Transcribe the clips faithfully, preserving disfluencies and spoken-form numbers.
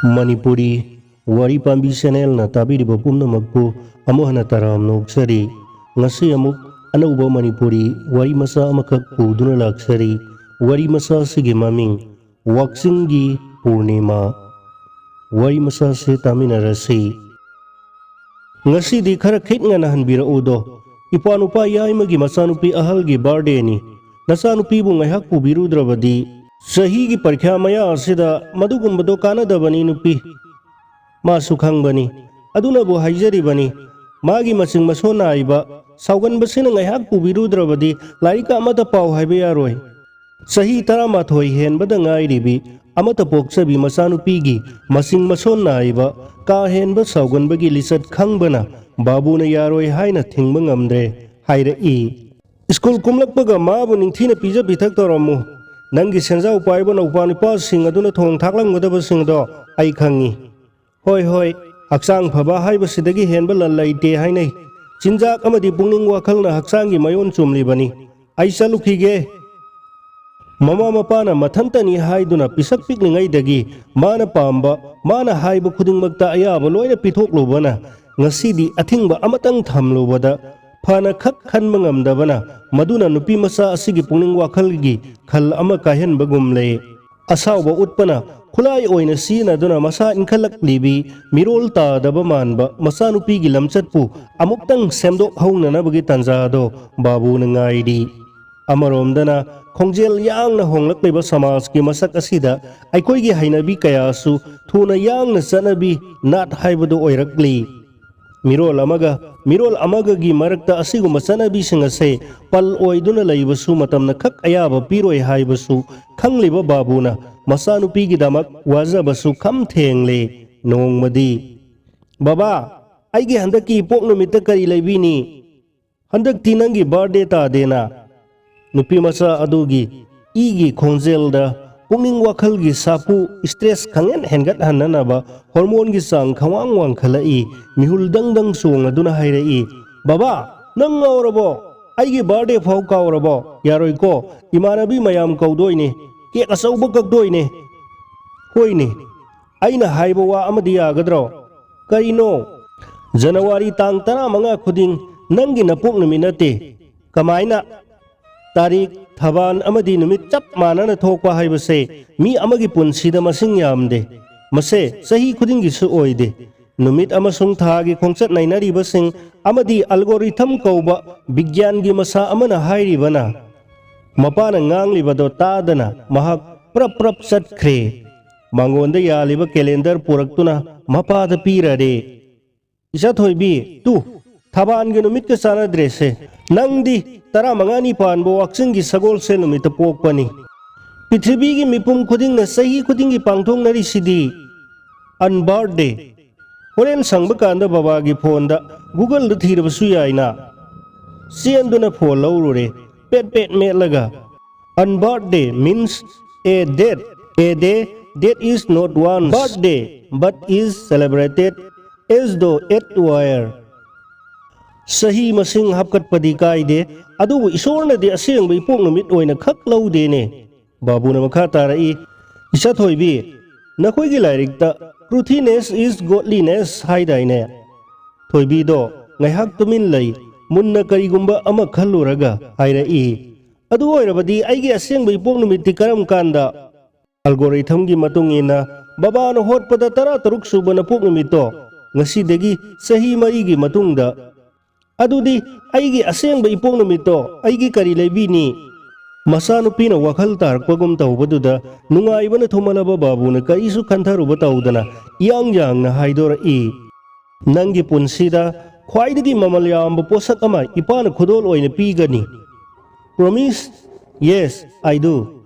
ꯃꯅꯤꯄꯨꯔꯤ ꯋꯥꯔꯤ ꯄꯥꯝꯕꯤ ꯆꯦꯅꯦꯜꯅ ꯇꯥꯕꯤꯔꯤꯕ ꯄꯨꯝꯅꯃꯛꯄꯨ ꯑꯃꯨꯛ ꯍꯟꯅ ꯇꯔꯥꯝꯅ ꯑꯣꯛꯆꯔꯤ꯫ ꯉꯁꯤ ꯑꯃꯨꯛ ꯑꯅꯧꯕ ꯃꯅꯤꯄꯨꯔꯤ ꯋꯥꯔꯤ ꯃꯆꯥ ꯑꯃꯈꯛ ꯄꯨꯗꯨꯅ ꯂꯥꯛꯆꯔꯤ꯫ ꯋꯥꯔꯤ ꯃꯆꯥ ꯑꯁꯤꯒꯤ ꯃꯃꯤꯡ ꯋꯥꯛꯆꯤꯡꯒꯤ ꯄꯨꯔꯅꯤꯃꯥ꯫ ꯋꯥꯔꯤ ꯃꯆꯥꯁꯦ ꯇꯥꯃꯤꯟꯅꯔꯁꯤ꯫ ꯉꯁꯤꯗꯤ ꯈꯔ ꯈꯤꯠ ꯉꯟꯅ ꯍꯟꯕꯤꯔꯛꯎꯗꯣ꯫ ꯏꯄ꯭ꯋꯥ ꯅꯨꯄꯥ ꯌꯥꯏꯃꯒꯤ ꯃꯆꯥꯅꯨꯄꯤ ꯑꯍꯜꯒꯤ ꯕꯥꯔꯗꯦꯅꯤ꯫ ꯅꯆꯥꯅꯨꯄꯤꯕꯨ ꯉꯥꯏꯍꯥꯛ ꯄꯨꯕꯤꯔꯨꯗ꯭ꯔꯕꯗꯤ? ꯆꯍꯤꯒꯤ ꯄꯔꯤꯈ꯭ꯌꯥ ꯃꯌꯥ ꯑꯁꯤꯗ ꯃꯗꯨꯒꯨꯝꯕꯗꯣ ꯀꯥꯟꯅꯗꯕꯅꯤ ꯅꯨꯄꯤ꯫ ꯃꯥꯁꯨ ꯈꯪꯕꯅꯤ꯫ ꯑꯗꯨꯅꯕꯨ ꯍꯥꯏꯖꯔꯤꯕꯅꯤ꯫ ꯃꯥꯒꯤ ꯃꯆꯤꯡ ꯃꯁꯣꯟ ꯅꯥꯏꯕ ꯁꯥꯎꯒꯟꯕꯁꯤꯅ ꯉꯥꯏꯍꯥꯛ ꯄꯨꯕꯤꯔꯨꯗ꯭ꯔꯕꯗꯤ ꯂꯥꯏꯔꯤꯛꯀ ꯑꯃꯠꯇ ꯄꯥꯎ ꯍꯥꯏꯕ ꯌꯥꯔꯣꯏ꯫ ꯆꯍꯤ ꯇꯔꯥꯃꯥꯊꯣꯏ ꯍꯦꯟꯕꯗ ꯉꯥꯏꯔꯤꯕꯤ ꯑꯃꯠꯇ ꯄꯣꯛꯆꯕꯤ ꯃꯆꯥꯅꯨꯄꯤꯒꯤ ꯃꯆꯤꯡ ꯃꯁꯣꯟ ꯅꯥꯏꯕ ꯀꯥ ꯍꯦꯟꯕ ꯁꯥꯎꯒꯟꯕꯒꯤ ꯂꯤꯆꯠ ꯈꯪꯕꯅ ꯕꯥꯕꯨꯅ ꯌꯥꯔꯣꯏ ꯍꯥꯏꯅ ꯊꯤꯡꯕ ꯉꯝꯗ꯭ꯔꯦ ꯍꯥꯏꯔꯛꯏ꯫ ꯁ꯭ꯀꯨꯜ ꯀꯨꯝꯂꯛꯄꯒ ꯃꯥꯕꯨ ꯅꯤꯡꯊꯤꯅ ꯄꯤꯖ ꯄꯤꯊꯛ ꯇꯧꯔꯝꯃꯨ꯫ ꯅꯪꯒꯤ ꯁꯦꯟꯖꯥꯎ ꯄꯥꯏꯕ ꯅꯧꯄꯥ ꯅꯨꯄꯥꯁꯤꯡ ꯑꯗꯨꯅ ꯊꯣꯡ ꯊꯥꯛꯂꯝꯒꯗꯕꯁꯤꯡꯗꯣ ꯑꯩ ꯈꯪꯉꯤ꯫ ꯍꯣꯏ, ꯍꯣꯏ, ꯍꯛꯆꯥꯡ ꯐꯕ ꯍꯥꯏꯕꯁꯤꯗꯒꯤ ꯍꯦꯟꯕ ꯂꯟ ꯂꯩꯇꯦ ꯍꯥꯏꯅꯩ꯫ ꯆꯤꯟꯖꯥꯛ ꯑꯃꯗꯤ ꯄꯨꯛꯅꯤꯡ ꯋꯥꯈꯜꯅ ꯍꯛꯆꯥꯡꯒꯤ ꯃꯌꯣꯟ ꯆꯨꯝꯂꯤꯕꯅꯤ꯫ ꯑꯩ ꯆꯠꯂꯨꯈꯤꯒꯦ꯫ ꯃꯃꯥ ꯃꯄꯥꯅ ꯃꯊꯟꯇꯅꯤ ꯍꯥꯏꯗꯨꯅ ꯄꯤꯁꯛ ꯄꯤꯛꯂꯤꯉꯩꯗꯒꯤ ꯃꯥꯅ ꯄꯥꯝꯕ, ꯃꯥꯅ ꯍꯥꯏꯕ ꯈꯨꯗꯤꯡꯃꯛꯇ ꯑꯌꯥꯕ ꯂꯣꯏꯅ ꯄꯤꯊꯣꯛꯂꯨꯕꯅ ꯉꯁꯤꯗꯤ ꯑꯊꯤꯡꯕ ꯑꯃꯇꯪ ꯊꯝꯂꯨꯕꯗ ꯐꯅ ꯈꯛ ꯈꯟꯕ ꯉꯝꯗꯕꯅ ꯃꯗꯨꯅ ꯅꯨꯄꯤ ꯃꯆꯥ ꯑꯁꯤꯒꯤ ꯄꯨꯛꯅꯤꯡ ꯋꯥꯈꯜꯒꯤ ꯈꯜ ꯑꯃ ꯀꯥꯏꯍꯟꯕꯒꯨꯝ ꯂꯩ꯫ ꯑꯁꯥꯎꯕ ꯎꯠꯄꯅ ꯈꯨꯠꯂꯥꯏ ꯑꯣꯏꯅ ꯁꯤꯖꯤꯟꯅꯗꯨꯅ ꯃꯁꯥ ꯏꯟꯈꯠꯂꯛꯂꯤꯕꯤ ꯃꯤꯔꯣꯜ ꯇꯥꯗꯕ ꯃꯥꯟꯕ ꯃꯆꯥꯅꯨꯄꯤꯒꯤ ꯂꯝꯆꯠꯄꯨ ꯑꯃꯨꯛꯇꯪ ꯁꯦꯝꯗꯣꯛꯍꯧꯅꯅꯕꯒꯤ ꯇꯥꯟꯖꯥ ꯑꯗꯣ ꯕꯥꯕꯨꯅ ꯉꯥꯏꯔꯤ꯫ ꯑꯃꯔꯣꯝꯗꯅ ꯈꯣꯡꯖꯦꯜ ꯌꯥꯡꯅ ꯍꯣꯡꯂꯛꯂꯤꯕ ꯁꯃꯥꯖꯀꯤ ꯃꯁꯛ ꯑꯁꯤꯗ ꯑꯩꯈꯣꯏꯒꯤ ꯍꯩꯅꯕꯤ ꯀꯌꯥꯁꯨ ꯊꯨꯅ ꯌꯥꯡꯅ ꯆꯠꯅꯕꯤ ꯅꯥꯠ ꯍꯥꯏꯕꯗꯨ ꯑꯣꯏꯔꯛꯂꯤ꯫ ꯃꯤꯔꯣꯜ ꯑꯃꯒ ꯃꯤꯔꯣꯜ ꯑꯃꯒꯒꯤ ꯃꯔꯛꯇ ꯑꯁꯤꯒꯨꯝꯕ ꯆꯠꯅꯕꯤꯁꯤꯡ ꯑꯁꯦ ꯄꯜ ꯑꯣꯏꯗꯨꯅ ꯂꯩꯕꯁꯨ ꯃꯇꯝꯅ ꯈꯛ ꯑꯌꯥꯕ ꯄꯤꯔꯣꯏ ꯍꯥꯏꯕꯁꯨ ꯈꯪꯂꯤꯕ ꯕꯥꯕꯨꯅ ꯃꯆꯥꯅꯨꯄꯤꯒꯤꯗꯃꯛ ꯋꯥꯖꯕꯁꯨ ꯈꯝ ꯊꯦꯡꯂꯦ꯫ ꯅꯣꯡꯃꯗꯤ, "ꯕꯕꯥ, ꯑꯩꯒꯤ ꯍꯟꯗꯛꯀꯤ ꯏꯄꯣꯛ ꯅꯨꯃꯤꯠꯇ ꯀꯔꯤ ꯂꯩꯕꯤꯅꯤ?" "ꯍꯟꯗꯛꯇꯤ ꯅꯪꯒꯤ ꯕꯥꯔꯗꯦ ꯇꯥꯗꯦꯅ?" ꯅꯨꯄꯤ ꯃꯆꯥ ꯑꯗꯨꯒꯤ ꯏꯒꯤ ꯈꯣꯟꯖꯦꯜꯗ ꯄꯨꯛꯅꯤꯡ ꯋꯥꯈꯜꯒꯤ ꯁꯥꯐꯨ, ꯁ꯭ꯇ꯭ꯔꯦꯁ ꯈꯪꯍꯦꯟ ꯍꯦꯟꯒꯠꯍꯟꯅꯅꯕ ꯍꯣꯔꯃꯣꯟꯒꯤ ꯆꯥꯡ ꯈꯪꯋꯥꯡ ꯋꯥꯡꯈꯠꯂꯛꯏ꯫ ꯃꯤꯍꯨꯜ ꯗꯪ ꯗꯪ ꯆꯣꯡꯂꯗꯨꯅ ꯍꯥꯏꯔꯛꯏ, "ꯕꯕꯥ, ꯅꯪ ꯉꯥꯎꯔꯕꯣ? ꯑꯩꯒꯤ ꯕꯥꯔꯗꯦ ꯐꯥꯎ ꯀꯥꯎꯔꯕꯣ? ꯌꯥꯔꯣꯏꯀꯣ, ꯏꯃꯥꯟꯅꯕꯤ ꯃꯌꯥꯝ ꯀꯧꯗꯣꯏꯅꯦ, ꯀꯦꯛ ꯑꯆꯧꯕ ꯀꯛꯇꯣꯏꯅꯦ꯫" "ꯍꯣꯏꯅꯦ, ꯑꯩꯅ ꯍꯥꯏꯕ ꯋꯥ ꯑꯃꯗꯤ ꯌꯥꯒꯗ꯭ꯔꯣ? ꯀꯔꯤꯅꯣ? ꯖꯅꯋꯥꯔꯤ ꯇꯥꯡ ꯇꯔꯥꯃꯉꯥ ꯈꯨꯗꯤꯡ ꯅꯪꯒꯤ ꯅꯄꯣꯛ ꯅꯨꯃꯤꯠ ꯅꯠꯇꯦ꯫ ꯀꯃꯥꯏꯅ? ꯇꯥꯔꯤꯛ ꯊꯕꯥꯟ ꯑꯃꯗꯤ ꯅꯨꯃꯤꯠ ꯆꯞ ꯃꯥꯟꯅꯅ ꯊꯣꯛꯄ ꯍꯥꯏꯕꯁꯦ ꯃꯤ ꯑꯃꯒꯤ ꯄꯨꯟꯁꯤꯗ ꯃꯁꯤꯡ ꯌꯥꯝꯗꯦ꯫ ꯃꯁꯦ ꯆꯍꯤ ꯈꯨꯗꯤꯡꯒꯤꯁꯨ ꯑꯣꯏꯗꯦ꯫ ꯅꯨꯃꯤꯠ ꯑꯃꯁꯨꯡ ꯊꯥꯒꯤ ꯈꯣꯡꯆꯠ ꯅꯩꯅꯔꯤꯕꯁꯤꯡ ꯑꯃꯗꯤ algorithm ꯀꯧꯕ ꯕꯤꯒ꯭ꯌꯥꯟꯒꯤ ꯃꯁꯥ ꯑꯃꯅ ꯍꯥꯏꯔꯤꯕꯅ, ꯃꯄꯥꯅ ꯉꯥꯡꯂꯤꯕꯗꯣ ꯇꯥꯗꯅ ꯃꯍꯥꯛ ꯄ꯭ꯔꯞ ꯄ꯭ꯔꯞ ꯆꯠꯈ꯭ꯔꯦ꯫ ꯃꯉꯣꯟꯗ ꯌꯥꯜꯂꯤꯕ calendar ꯄꯨꯔꯛꯇꯨꯅ ꯃꯄꯥꯗ ꯄꯤꯔꯔꯦ꯫ ꯏꯆꯥ ꯊꯣꯏꯕꯤ, ꯇꯨ, ꯊꯕꯥꯟꯒꯤ ꯅꯨꯃꯤꯠꯀ ꯆꯥꯟꯅꯗ꯭ꯔꯦꯁꯦ꯫ ꯅꯪꯗꯤ ꯇꯔꯥꯃꯉꯥꯅꯤ ꯄꯥꯟꯕ ꯋꯥꯛꯆꯤꯡꯒꯤ ꯁꯒꯣꯜꯁꯦꯜ ꯅꯨꯃꯤꯠꯇ ꯄꯣꯛꯄꯅꯤ꯫ ꯄ꯭ꯔꯤꯊꯤꯕꯤꯒꯤ ꯃꯤꯄꯨꯝ ꯈꯨꯗꯤꯡꯅ ꯆꯍꯤ ꯈꯨꯗꯤꯡꯒꯤ ꯄꯥꯡꯊꯣꯛꯅꯔꯤꯁꯤꯗꯤ unbirthday꯫ ꯍꯣꯔꯦꯟ ꯁꯪꯕ ꯀꯥꯟꯗ ꯕꯕꯥꯒꯤ ꯐꯣꯟꯗ Google-ꯗ ꯊꯤꯔꯕꯁꯨ ꯌꯥꯏꯅ꯫ ꯆꯦꯟꯗꯨꯅ ꯐꯣꯟ ꯂꯧꯔꯨꯔꯦ, ꯄꯦꯠ ꯄꯦꯠ ꯃꯦꯠꯂꯒ꯫ Unbirthday means a death, a day that is not one's birthday but is celebrated as though it were꯫ ꯆꯍꯤ ꯃꯁꯤꯡ ꯍꯥꯞꯀꯠꯄꯗꯤ ꯀꯥꯏꯗꯦ, ꯑꯗꯨꯕꯨ ꯏꯁꯣꯔꯅꯗꯤ ꯑꯁꯦꯡꯕ ꯏꯄꯣꯛ ꯅꯨꯃꯤꯠ ꯑꯣꯏꯅ ꯈꯛ ꯂꯧꯗꯦꯅꯦ꯫ ꯕꯥꯕꯨꯅ ꯃꯈꯥ ꯇꯥꯔꯛꯏ, "ꯏꯆꯥ ꯊꯣꯏꯕꯤ, ꯅꯈꯣꯏꯒꯤ ꯂꯥꯏꯔꯤꯛꯇ 'Truthiness is godliness' ꯍꯥꯏꯗꯥꯏꯅꯦ?" ꯊꯣꯏꯕꯤꯗꯣ ꯉꯥꯏꯍꯥꯛ ꯇꯨꯃꯤꯟ ꯂꯩ, ꯃꯨꯟꯅ ꯀꯔꯤꯒꯨꯝꯕ ꯑꯃ ꯈꯜꯂꯨꯔꯒ ꯍꯥꯏꯔꯛꯏ, "ꯑꯗꯨ ꯑꯣꯏꯔꯕꯗꯤ ꯑꯩꯒꯤ ꯑꯁꯦꯡꯕ ꯏꯄꯣꯛ ꯅꯨꯃꯤꯠꯇꯤ ꯀꯔꯝ ꯀꯥꯟꯗ?" Algorithm-ꯒꯤ ꯃꯇꯨꯡ ꯏꯟꯅ ꯕꯕꯥꯅ ꯍꯣꯠꯄꯗ ꯇꯔꯥꯇꯔꯨꯛ ꯁꯨꯕ ꯅꯄꯣꯛ ꯅꯨꯃꯤꯠꯇꯣ ꯉꯁꯤꯗꯒꯤ ꯆꯍꯤ ꯃꯔꯤꯒꯤ ꯃꯇꯨꯡꯗ꯫ "ꯑꯗꯨꯗꯤ ꯑꯩꯒꯤ ꯑꯁꯦꯡꯕ ꯏꯄꯣꯛ ꯅꯨꯃꯤꯠꯇꯣ ꯑꯩꯒꯤ ꯀꯔꯤ ꯂꯩꯕꯤꯅꯤ?" ꯃꯆꯥꯅꯨꯄꯤꯅ ꯋꯥꯈꯜ ꯇꯥꯔꯛꯄꯒꯨꯝ ꯇꯧꯕꯗꯨꯗ ꯅꯨꯡꯉꯥꯏꯕꯅ ꯊꯨꯝꯍꯜꯂꯕ ꯕꯥꯕꯨꯅ ꯀꯔꯤꯁꯨ ꯈꯟꯊꯔꯨꯕ ꯇꯧꯗꯅ ꯏꯌꯥꯡ ꯌꯥꯡꯅ ꯍꯥꯏꯗꯣꯔꯛꯏ, "ꯅꯪꯒꯤ ꯄꯨꯟꯁꯤꯗ ꯈ꯭ꯋꯥꯏꯗꯒꯤ ꯃꯃꯜ ꯌꯥꯝꯕ ꯄꯣꯠꯁꯛ ꯑꯃ ꯏꯄꯥꯅ ꯈꯨꯗꯣꯜ ꯑꯣꯏꯅ ꯄꯤꯒꯅꯤ꯫ Promise?" "Yes, I do."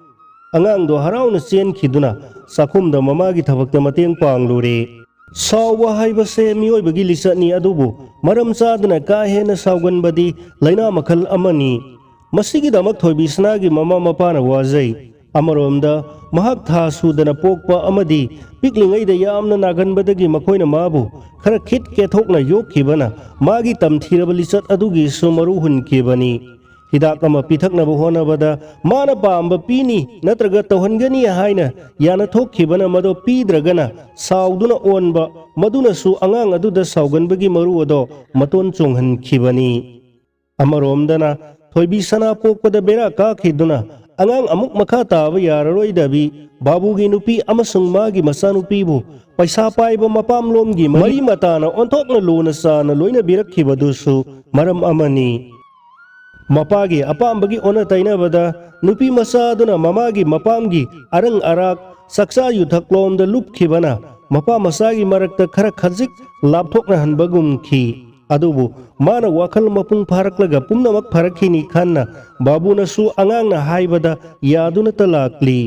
ꯑꯉꯥꯡꯗꯣ ꯍꯔꯥꯎꯅ ꯆꯦꯟꯈꯤꯗꯨꯅ ꯆꯥꯛꯈꯨꯝꯗ ꯃꯃꯥꯒꯤ ꯊꯕꯛꯇ ꯃꯇꯦꯡ ꯄꯥꯡꯂꯨꯔꯦ꯫ ꯁꯥꯎꯕ ꯍꯥꯏꯕꯁꯦ ꯃꯤꯑꯣꯏꯕꯒꯤ ꯂꯤꯆꯠꯅꯤ, ꯑꯗꯨꯕꯨ ꯃꯔꯝ ꯆꯥꯗꯅ ꯀꯥ ꯍꯦꯟꯅ ꯁꯥꯎꯒꯟꯕꯗꯤ ꯂꯥꯏꯅꯥ ꯃꯈꯜ ꯑꯃꯅꯤ꯫ ꯃꯁꯤꯒꯤꯗꯃꯛ ꯊꯣꯏꯕꯤ ꯁꯅꯥꯒꯤ ꯃꯃꯥ ꯃꯄꯥꯅ ꯋꯥꯖꯩ꯫ ꯑꯃꯔꯣꯝꯗ, ꯃꯍꯥꯛ ꯊꯥ ꯁꯨꯗꯅ ꯄꯣꯛꯄ ꯑꯃꯗꯤ ꯄꯤꯛꯂꯤꯉꯩꯗ ꯌꯥꯝꯅ ꯅꯥꯒꯟꯕꯗꯒꯤ ꯃꯈꯣꯏꯅ ꯃꯥꯕꯨ ꯈꯔ ꯈꯤꯠ ꯀꯦꯊꯣꯛꯅ ꯌꯣꯛꯈꯤꯕꯅ ꯃꯥꯒꯤ ꯇꯝꯊꯤꯔꯕ ꯂꯤꯆꯠ ꯑꯗꯨꯒꯤꯁꯨ ꯃꯔꯨ ꯍꯨꯟꯈꯤꯕꯅꯤ꯫ ꯍꯤꯗꯥꯛ ꯑꯃ ꯄꯤꯊꯛꯅꯕ ꯍꯣꯠꯅꯕꯗ ꯃꯥꯅ ꯄꯥꯝꯕ ꯄꯤꯅꯤ ꯅꯠꯇ꯭ꯔꯒ ꯇꯧꯍꯟꯒꯅꯤ ꯍꯥꯏꯅ ꯌꯥꯅ ꯊꯣꯛꯈꯤꯕꯅ ꯃꯗꯣ ꯄꯤꯗ꯭ꯔꯒꯅ ꯁꯥꯎꯗꯨꯅ ꯑꯣꯟꯕ, ꯃꯗꯨꯅꯁꯨ ꯑꯉꯥꯡ ꯑꯗꯨꯗ ꯁꯥꯎꯒꯟꯕꯒꯤ ꯃꯔꯨ ꯑꯗꯣ ꯃꯇꯣꯟ ꯆꯣꯡꯍꯟꯈꯤꯕꯅꯤ꯫ ꯑꯃꯔꯣꯝꯗꯅ ꯊꯣꯏꯕꯤ ꯁꯅꯥ ꯄꯣꯛꯄꯗ ꯕꯦꯔꯥ ꯀꯥꯈꯤꯗꯨꯅ ꯑꯉꯥꯡ ꯑꯃꯨꯛ ꯃꯈꯥ ꯇꯥꯕ ꯌꯥꯔꯔꯣꯏꯗꯕꯤ ꯕꯥꯕꯨꯒꯤ ꯅꯨꯄꯤ ꯑꯃꯁꯨꯡ ꯃꯥꯒꯤ ꯃꯆꯥꯅꯨꯄꯤꯕꯨ ꯄꯩꯁꯥ ꯄꯥꯏꯕ ꯃꯄꯥꯝꯂꯣꯝꯒꯤ ꯃꯔꯤ ꯃꯇꯥꯅ ꯑꯣꯟꯊꯣꯛꯅ ꯂꯨꯅ ꯆꯥꯅ ꯂꯣꯏꯅꯕꯤꯔꯛꯈꯤꯕꯗꯨꯁꯨ ꯃꯔꯝ ꯑꯃꯅꯤ꯫ ꯃꯄꯥꯒꯤ ꯑꯄꯥꯝꯕꯒꯤ ꯑꯣꯟꯅ ꯇꯩꯅꯕꯗ ꯅꯨꯄꯤ ꯃꯆꯥ ꯑꯗꯨꯅ ꯃꯃꯥꯒꯤ ꯃꯄꯥꯝꯒꯤ ꯑꯔꯪ ꯑꯔꯥꯛ, ꯆꯥꯛꯆꯥ ꯌꯨꯊꯛꯂꯣꯝꯗ ꯂꯨꯞꯈꯤꯕꯅ ꯃꯄꯥ ꯃꯆꯥꯒꯤ ꯃꯔꯛꯇ ꯈꯔ ꯈꯖꯤꯛ ꯂꯥꯞꯊꯣꯛꯅꯍꯟꯕꯒꯨꯝꯈꯤ꯫ ꯑꯗꯨꯕꯨ ꯃꯥꯅ ꯋꯥꯈꯜ ꯃꯄꯨꯡ ꯐꯥꯔꯛꯂꯒ ꯄꯨꯝꯅꯃꯛ ꯐꯔꯛꯈꯤꯅꯤ ꯈꯟꯅ ꯕꯥꯕꯨꯅꯁꯨ ꯑꯉꯥꯡꯅ ꯍꯥꯏꯕꯗ ꯌꯥꯗꯨꯅꯇ ꯂꯥꯛꯂꯤ꯫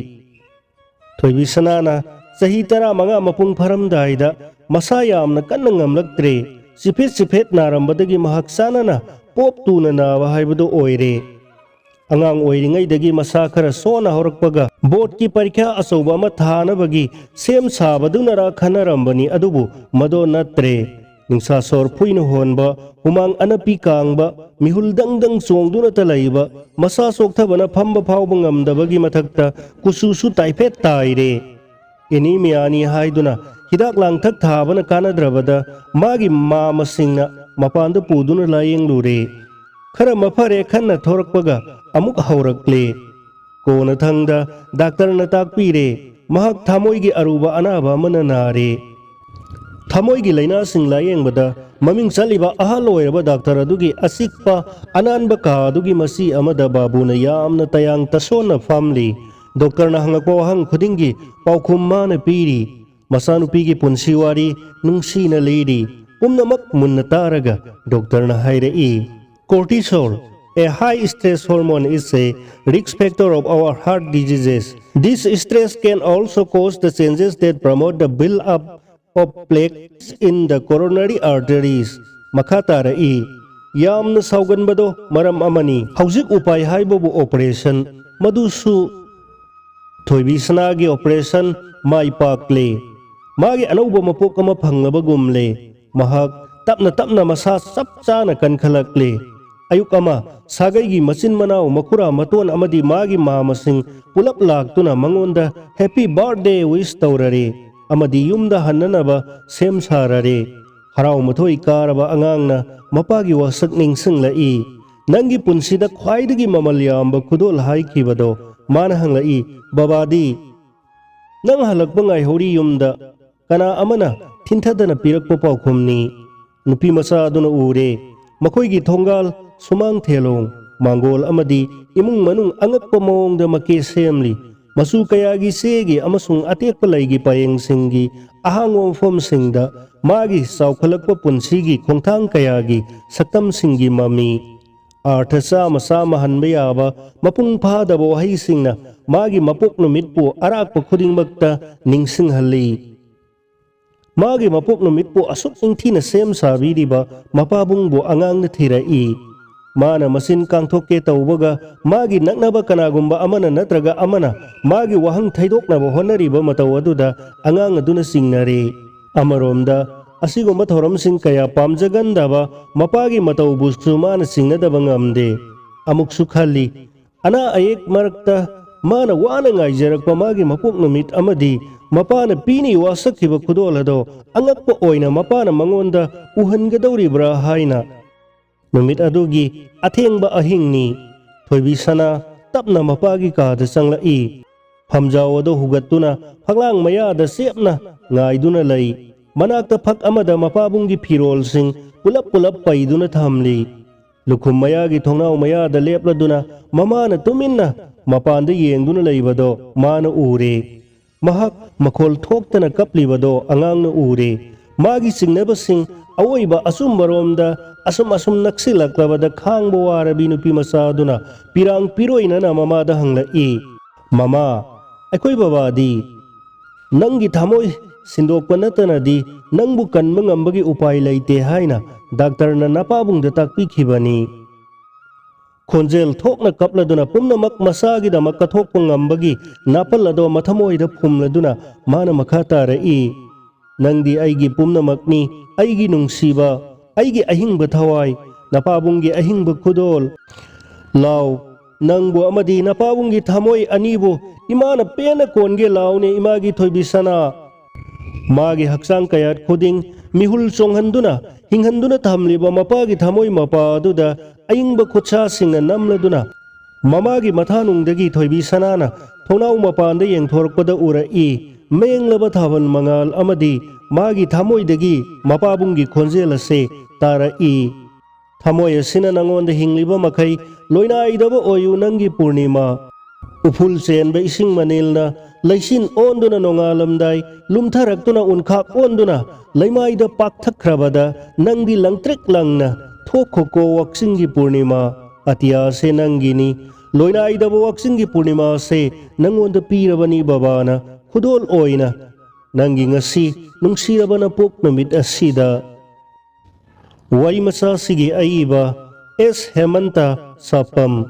ꯊꯣꯏꯕꯤ ꯁꯅꯥꯅ ꯆꯍꯤ ꯇꯔꯥꯃꯉꯥ ꯃꯄꯨꯡ ꯐꯥꯔꯝꯗꯥꯏꯗ ꯃꯁꯥ ꯌꯥꯝꯅ ꯀꯟꯅ ꯉꯝꯂꯛꯇ꯭ꯔꯦ꯫ ꯆꯤꯐꯦꯠ ꯆꯤꯐꯦꯠ ꯅꯥꯔꯝꯕꯗꯒꯤ ꯃꯍꯥꯛ ꯆꯥꯅꯅ ꯄꯣꯞ ꯇꯨꯅ ꯅꯥꯕ ꯍꯥꯏꯕꯗꯨ ꯑꯣꯏꯔꯦ꯫ ꯑꯉꯥꯡ ꯑꯣꯏꯔꯤꯉꯩꯗꯒꯤ ꯃꯁꯥ ꯈꯔ ꯁꯣꯟꯅ ꯍꯧꯔꯛꯄꯒ ꯕꯣꯔꯗꯀꯤ ꯄꯔꯤꯈ꯭ꯌꯥ ꯑꯆꯧꯕ ꯑꯃ ꯊꯥꯅꯕꯒꯤ ꯁꯦꯝ ꯁꯥꯕꯗꯨꯅꯔꯥ ꯈꯟꯅꯔꯝꯕꯅꯤ, ꯑꯗꯨꯕꯨ ꯃꯗꯣ ꯅꯠꯇ꯭ꯔꯦ꯫ ꯅꯨꯡꯁꯥ ꯁꯣꯔ ꯐꯨꯏꯅ ꯍꯣꯟꯕ, ꯍꯨꯃꯥꯡ ꯑꯅꯞꯄꯤ ꯀꯥꯡꯕ, ꯃꯤꯍꯨꯜ ꯗꯪ ꯗꯪ ꯆꯣꯡꯗꯨꯅꯇ ꯂꯩꯕ, ꯃꯁꯥ ꯆꯣꯛꯊꯕꯅ ꯐꯝꯕ ꯐꯥꯎꯕ ꯉꯝꯗꯕꯒꯤ ꯃꯊꯛꯇ ꯀꯨꯆꯨꯁꯨ ꯇꯥꯏꯐꯦꯠ ꯇꯥꯏꯔꯦ꯫ ꯑꯦꯅꯤꯃꯤꯌꯥꯅꯤ ꯍꯥꯏꯗꯨꯅ ꯍꯤꯗꯥꯛ ꯂꯥꯡꯊꯛ ꯊꯥꯕꯅ ꯀꯥꯟꯅꯗ꯭ꯔꯕꯗ ꯃꯥꯒꯤ ꯃꯥꯃꯁꯤꯡꯅ ꯃꯄꯥꯟꯗ ꯄꯨꯗꯨꯅ ꯂꯥꯌꯦꯡꯂꯨꯔꯦ꯫ ꯈꯔ ꯃꯐꯔꯦ ꯈꯟꯅ ꯊꯣꯔꯛꯄꯒ ꯑꯃꯨꯛ ꯍꯧꯔꯛꯂꯦ꯫ ꯀꯣꯟꯅꯊꯪꯗ ꯗꯥꯛꯇꯔꯅ ꯇꯥꯛꯄꯤꯔꯦ, ꯃꯍꯥꯛ ꯊꯃꯣꯏꯒꯤ ꯑꯔꯨꯕ ꯑꯅꯥꯕ ꯑꯃꯅ ꯅꯥꯔꯦ꯫ ꯊꯃꯣꯏꯒꯤ ꯂꯥꯏꯅꯥꯁꯤꯡ ꯂꯥꯌꯦꯡꯕꯗ ꯃꯃꯤꯡ ꯆꯠꯂꯤꯕ ꯑꯍꯜ ꯑꯣꯏꯔꯕ ꯗꯥꯛꯇꯔ ꯑꯗꯨꯒꯤ ꯑꯆꯤꯛꯄ ꯑꯅꯥꯟꯕ ꯀꯥ ꯑꯗꯨꯒꯤ ꯃꯆꯤ ꯑꯃꯗ ꯕꯥꯕꯨꯅ ꯌꯥꯝꯅ ꯇꯌꯥꯡ ꯇꯁꯣꯟꯅ ꯐꯝꯂꯤ꯫ ꯗꯣꯛꯇꯔꯅ ꯍꯪꯂꯛꯄ ꯋꯥꯍꯪ ꯈꯨꯗꯤꯡꯒꯤ ꯄꯥꯎꯈꯨꯝ ꯃꯥꯅ ꯄꯤꯔꯤ꯫ ꯃꯆꯥꯅꯨꯄꯤꯒꯤ ꯄꯨꯟꯁꯤ ꯋꯥꯔꯤ ꯅꯨꯡꯁꯤꯅ ꯂꯤꯔꯤ꯫ ꯄꯨꯝꯅꯃꯛ ꯃꯨꯟꯅ ꯇꯥꯔꯒ ꯗꯣꯛꯇꯔꯅ ꯍꯥꯏꯔꯛꯏ, Cortisol, a high stress hormone, is a risk factor of our heart diseases. This stress can also cause the changes that promote the build up of plaques in the coronary arteries. ꯃꯈꯥ ꯇꯥꯔꯛꯏ, ꯌꯥꯝꯅ ꯁꯥꯎꯒꯟꯕꯗꯣ ꯃꯔꯝ ꯑꯃꯅꯤ꯫ ꯍꯧꯖꯤꯛ ꯎꯄꯥꯏ ꯍꯥꯏꯕꯕꯨ operation, ꯃꯗꯨꯁꯨ ꯊꯣꯏꯕꯤ ꯁꯅꯥꯒꯤ operation ꯃꯥꯏ ꯄꯥꯛꯂꯦ꯫ ꯃꯥꯒꯤ ꯑꯅꯧꯕ ꯃꯄꯣꯛ ꯑꯃ ꯐꯪꯂꯕꯒꯨꯝꯂꯦ꯫ ꯃꯍꯥꯛ ꯇꯞꯅ ꯇꯞꯅ ꯃꯁꯥ ꯆꯞ ꯆꯥꯅ ꯀꯟꯈꯠꯂꯛꯂꯦ꯫ ꯑꯌꯨꯛ ꯑꯃ, ꯁꯥꯒꯩꯒꯤ ꯃꯆꯤꯟ ꯃꯅꯥꯎ, ꯃꯈꯨꯔꯥ ꯃꯇꯣꯟ ꯑꯃꯗꯤ ꯃꯥꯒꯤ ꯃꯥꯝꯃꯁꯤꯡ ꯄꯨꯂꯞ ꯂꯥꯛꯇꯨꯅ ꯃꯉꯣꯟꯗ happy birthday wish ꯇꯧꯔꯔꯦ ꯑꯃꯗꯤ ꯌꯨꯝꯗ ꯍꯟꯅꯅꯕ ꯁꯦꯝ ꯁꯥꯔꯔꯦ꯫ ꯍꯔꯥꯎ ꯃꯊꯣꯏ ꯀꯥꯔꯕ ꯑꯉꯥꯡꯅ ꯃꯄꯥꯒꯤ ꯋꯥꯁꯛ ꯅꯤꯡꯁꯤꯡꯂꯛꯏ꯫ "ꯅꯪꯒꯤ ꯄꯨꯟꯁꯤꯗ ꯈ꯭ꯋꯥꯏꯗꯒꯤ ꯃꯃꯜ ꯌꯥꯝꯕ ꯈꯨꯗꯣꯜ ꯍꯥꯏꯈꯤꯕꯗꯣ?" ꯃꯥꯅ ꯍꯪꯂꯛꯏ꯫ "ꯕꯕꯥꯗꯤ ꯅꯪ ꯍꯜꯂꯛꯄ ꯉꯥꯏꯍꯧꯔꯤ ꯌꯨꯝꯗ꯫ ꯀꯅꯥ ꯑꯃꯅ ꯊꯤꯟꯊꯗꯅ ꯄꯤꯔꯛꯄ ꯄꯥꯎꯈꯨꯝꯅꯤ꯫" ꯅꯨꯄꯤ ꯃꯆꯥ ꯑꯗꯨꯅ ꯎꯔꯦ꯫ ꯃꯈꯣꯏꯒꯤ ꯊꯣꯡꯒꯥꯜ, ꯁꯨꯃꯥꯡ ꯊꯦꯂꯣꯡ, ꯃꯥꯡꯒꯣꯜ ꯑꯃꯗꯤ ꯏꯃꯨꯡ ꯃꯅꯨꯡ ꯑꯉꯛꯄ ꯃꯑꯣꯡꯗ ꯃꯀꯦ ꯁꯦꯝꯂꯤ꯫ ꯃꯆꯨ ꯀꯌꯥꯒꯤ ꯆꯦꯒꯤ ꯑꯃꯁꯨꯡ ꯑꯇꯦꯛꯄ ꯂꯩꯒꯤ ꯄꯔꯦꯡꯁꯤꯡꯒꯤ ꯑꯍꯥꯡꯕ ꯃꯐꯝꯁꯤꯡꯗ ꯃꯥꯒꯤ ꯆꯥꯎꯈꯠꯂꯛꯄ ꯄꯨꯟꯁꯤꯒꯤ ꯈꯣꯡꯊꯥꯡ ꯀꯌꯥꯒꯤ ꯁꯛꯇꯝꯁꯤꯡꯒꯤ ꯃꯃꯤ꯫ ꯑꯥꯔꯊ ꯆꯥꯝꯃ ꯆꯥꯝꯃ ꯍꯟꯕ ꯌꯥꯕ ꯃꯄꯨꯡ ꯐꯥꯗꯕ ꯋꯥꯍꯩꯁꯤꯡꯅ ꯃꯥꯒꯤ ꯃꯄꯣꯛ ꯅꯨꯃꯤꯠꯄꯨ ꯑꯔꯥꯛꯄ ꯈꯨꯗꯤꯡꯃꯛꯇ ꯅꯤꯡꯁꯤꯡꯍꯜꯂꯤ꯫ ꯃꯥꯒꯤ ꯃꯄꯣꯛ ꯅꯨꯃꯤꯠꯄꯨ ꯑꯁꯨꯛ ꯅꯤꯡꯊꯤꯅ ꯁꯦꯝ ꯁꯥꯕꯤꯔꯤꯕ ꯃꯄꯥꯕꯨꯡꯕꯨ ꯑꯉꯥꯡꯅ ꯊꯤꯔꯛꯏ꯫ ꯃꯥꯅ ꯃꯆꯤꯟ ꯀꯥꯡꯊꯣꯛꯀꯦ ꯇꯧꯕꯒ, ꯃꯥꯒꯤ ꯅꯛꯅꯕ ꯀꯅꯥꯒꯨꯝꯕ ꯑꯃꯅ ꯅꯠꯇ꯭ꯔꯒ ꯑꯃꯅ ꯃꯥꯒꯤ ꯋꯥꯍꯪ ꯊꯩꯗꯣꯛꯅꯕ ꯍꯣꯠꯅꯔꯤꯕ ꯃꯇꯧ ꯑꯗꯨꯗ ꯑꯉꯥꯡ ꯑꯗꯨꯅ ꯆꯤꯡꯅꯔꯦ꯫ ꯑꯃꯔꯣꯝꯗ, ꯑꯁꯤꯒꯨꯝꯕ ꯊꯧꯔꯝꯁꯤꯡ ꯀꯌꯥ ꯄꯥꯝꯖꯒꯟꯗꯕ ꯃꯄꯥꯒꯤ ꯃꯇꯧꯕꯨꯁꯨ ꯃꯥꯅ ꯆꯤꯡꯅꯗꯕ ꯉꯝꯗꯦ꯫ ꯑꯃꯨꯛꯁꯨ ꯈꯜꯂꯤ, ꯑꯅꯥ ꯑꯌꯦꯛ ꯃꯔꯛꯇ ꯃꯥꯅ ꯋꯥꯅ ꯉꯥꯏꯖꯔꯛꯄ ꯃꯥꯒꯤ ꯃꯄꯣꯛ ꯅꯨꯃꯤꯠ ꯑꯃꯗꯤ ꯃꯄꯥꯅ ꯄꯤꯅꯤ ꯋꯥꯁꯛꯈꯤꯕ ꯈꯨꯗꯣꯜ ꯑꯗꯣ ꯑꯉꯛꯄ ꯑꯣꯏꯅ ꯃꯄꯥꯅ ꯃꯉꯣꯟꯗ ꯎꯍꯟꯒꯗꯧꯔꯤꯕ꯭ꯔꯥ ꯍꯥꯏꯅ꯫ ꯅꯨꯃꯤꯠ ꯑꯗꯨꯒꯤ ꯑꯊꯦꯡꯕ ꯑꯍꯤꯡꯅꯤ꯫ ꯊꯣꯏꯕꯤ ꯁꯅꯥ ꯇꯞꯅ ꯃꯄꯥꯒꯤ ꯀꯥꯗ ꯆꯪꯂꯛꯏ꯫ ꯐꯝꯖꯥꯎ ꯑꯗꯨ ꯍꯨꯒꯠꯇꯨꯅ ꯐꯛꯂꯥꯡ ꯃꯌꯥꯗ ꯆꯦꯞꯅ ꯉꯥꯏꯗꯨꯅ ꯂꯩ꯫ ꯃꯅꯥꯛꯇ ꯐꯛ ꯑꯃꯗ ꯃꯄꯥꯕꯨꯡꯒꯤ ꯐꯤꯔꯣꯜꯁꯤꯡ ꯄꯨꯂꯞ ꯄꯨꯂꯞ ꯄꯩꯗꯨꯅ ꯊꯝꯂꯤ꯫ ꯂꯨꯈꯨꯝ ꯃꯌꯥꯒꯤ ꯊꯣꯡꯅꯥꯎ ꯃꯌꯥꯗ ꯂꯦꯞꯂꯗꯨꯅ ꯃꯃꯥꯅ ꯇꯨꯃꯤꯟꯅ ꯃꯄꯥꯟꯗ ꯌꯦꯡꯗꯨꯅ ꯂꯩꯕꯗꯣ ꯃꯥꯅ ꯎꯔꯦ꯫ ꯃꯍꯥꯛ ꯃꯈꯣꯜ ꯊꯣꯛꯇꯅ ꯀꯞꯂꯤꯕꯗꯣ ꯑꯉꯥꯡꯅ ꯎꯔꯦ꯫ ꯃꯥꯒꯤ ꯆꯤꯡꯅꯕꯁꯤꯡ ꯑꯋꯣꯏꯕ ꯑꯆꯨꯝꯕꯔꯣꯝꯗ ꯑꯁꯨꯝ ꯑꯁꯨꯝ ꯅꯛꯁꯤꯜꯂꯛꯂꯕꯗ ꯈꯥꯡꯕ ꯋꯥꯔꯕꯤ ꯅꯨꯄꯤ ꯃꯆꯥꯗꯨꯅ ꯄꯤꯔꯥꯡ ꯄꯤꯔꯣꯏꯅꯅ ꯃꯃꯥꯗ ꯍꯪꯂꯛꯏ, "ꯃꯃꯥ, ꯑꯩꯈꯣꯏ ꯕꯕꯥꯗꯤ ꯅꯪꯒꯤ ꯊꯃꯣꯏ ꯁꯤꯟꯗꯣꯛꯄ ꯅꯠꯇꯅꯗꯤ ꯅꯪꯕꯨ ꯀꯟꯕ ꯉꯝꯕꯒꯤ ꯎꯄꯥꯏ ꯂꯩꯇꯦ ꯍꯥꯏꯅ ꯗꯥꯛꯇꯔꯅ ꯅꯄꯥꯕꯨꯡꯗ ꯇꯥꯛꯄꯤꯈꯤꯕꯅꯤ꯫" ꯈꯣꯟꯖꯦꯜ ꯊꯣꯛꯅ ꯀꯞꯂꯗꯨꯅ ꯄꯨꯝꯅꯃꯛ ꯃꯁꯥꯒꯤꯗꯃꯛ ꯀꯠꯊꯣꯛꯄ ꯉꯝꯕꯒꯤ ꯅꯥꯄꯜ ꯑꯗꯣ ꯃꯊꯃꯣꯏꯗ ꯐꯨꯝꯂꯗꯨꯅ ꯃꯥꯅ ꯃꯈꯥ ꯇꯥꯔꯛꯏ, "ꯅꯪꯗꯤ ꯑꯩꯒꯤ ꯄꯨꯝꯅꯃꯛꯅꯤ, ꯑꯩꯒꯤ ꯅꯨꯡꯁꯤꯕ, ꯑꯩꯒꯤ ꯑꯍꯤꯡꯕ ꯊꯋꯥꯏ, ꯅꯄꯥꯕꯨꯡꯒꯤ ꯑꯍꯤꯡꯕ ꯈꯨꯗꯣꯜ꯫ ꯂꯥꯎ, ꯅꯪꯕꯨ ꯑꯃꯗꯤ ꯅꯄꯥꯕꯨꯡꯒꯤ ꯊꯃꯣꯏ ꯑꯅꯤꯕꯨ ꯏꯃꯥꯅ ꯄꯦꯟꯅ ꯀꯣꯟꯒꯦ ꯂꯥꯎꯅꯦ, ꯏꯃꯥꯒꯤ ꯊꯣꯏꯕꯤ ꯁꯅꯥ꯫ ꯃꯥꯒꯤ ꯍꯛꯆꯥꯡ ꯀꯌꯥꯠ ꯈꯨꯗꯤꯡ ꯃꯤꯍꯨꯜ ꯆꯣꯡꯍꯟꯗꯨꯅ, ꯍꯤꯡꯍꯟꯗꯨꯅ ꯊꯝꯂꯤꯕ ꯃꯄꯥꯒꯤ ꯊꯃꯣꯏ ꯃꯄꯥ ꯑꯗꯨꯗ ꯑꯏꯪꯕ ꯈꯨꯠꯁꯥꯁꯤꯡꯅ ꯅꯝꯂꯗꯨꯅ, ꯃꯃꯥꯒꯤ ꯃꯊꯥꯅꯨꯡꯗꯒꯤ ꯊꯣꯏꯕꯤ ꯁꯅꯥꯅ ꯊꯣꯡꯅꯥꯎ ꯃꯄꯥꯟꯗ ꯌꯦꯡꯊꯣꯔꯛꯄꯗ ꯎꯔꯛꯏ, ꯃꯦꯡꯂꯕ ꯊꯥꯕꯜ ꯃꯉꯥꯜ ꯑꯃꯗꯤ ꯃꯥꯒꯤ ꯊꯃꯣꯏꯗꯒꯤ ꯃꯄꯥꯕꯨꯡꯒꯤ ꯈꯣꯟꯖꯦꯜ ꯑꯁꯦ ꯇꯥꯔꯛꯏ꯫ ꯊꯃꯣꯏ ꯑꯁꯤꯅ ꯅꯉꯣꯟꯗ ꯍꯤꯡꯂꯤꯕ ꯃꯈꯩ ꯂꯣꯏꯅꯥꯏꯗꯕ ꯑꯣꯏꯌꯨ ꯅꯪꯒꯤ ꯄꯨꯔꯅꯤꯃꯥ꯫ ꯎꯐꯨꯜ ꯆꯦꯟꯕ ꯏꯁꯤꯡ ꯃꯅꯤꯜꯅ ꯂꯩꯆꯤꯟ ꯑꯣꯟꯗꯨꯅ ꯅꯣꯡꯉꯥꯜꯂꯝꯗꯥꯏ ꯂꯨꯝꯊꯔꯛꯇꯨꯅ ꯎꯟꯈꯥꯛ ꯑꯣꯟꯗꯨꯅ ꯂꯩꯃꯥꯏꯗ ꯄꯥꯛꯊꯛꯈ꯭ꯔꯕꯗ ꯅꯪꯗꯤ ꯂꯪꯇ꯭ꯔꯤꯛ ꯂꯪꯅ ꯊꯣꯛꯈꯣꯀꯣ ꯋꯥꯛꯆꯤꯡꯒꯤ ꯄꯨꯔꯅꯤꯃꯥ꯫ ꯑꯇꯤꯌꯥꯁꯦ ꯅꯪꯒꯤꯅꯤ, ꯂꯣꯏꯅꯥꯏꯗꯕ ꯋꯥꯛꯆꯤꯡꯒꯤ ꯄꯨꯔꯅꯤꯃꯥꯁꯦ ꯅꯪꯉꯣꯟꯗ ꯄꯤꯔꯕꯅꯤ ꯕꯕꯥꯅ ꯈꯨꯗꯣꯜ ꯑꯣꯏꯅ꯫ ꯅꯪꯒꯤ ꯉꯁꯤ ꯅꯨꯡꯁꯤꯔꯕ ꯅꯄꯣꯛ ꯅꯨꯃꯤꯠ ꯑꯁꯤꯗ꯫ ꯋꯥꯔꯤ ꯃꯆꯥꯁꯤꯒꯤ ꯑꯏꯕ ꯑꯦꯁ ꯍꯦꯃꯟꯇ ꯁꯥꯄꯝ꯫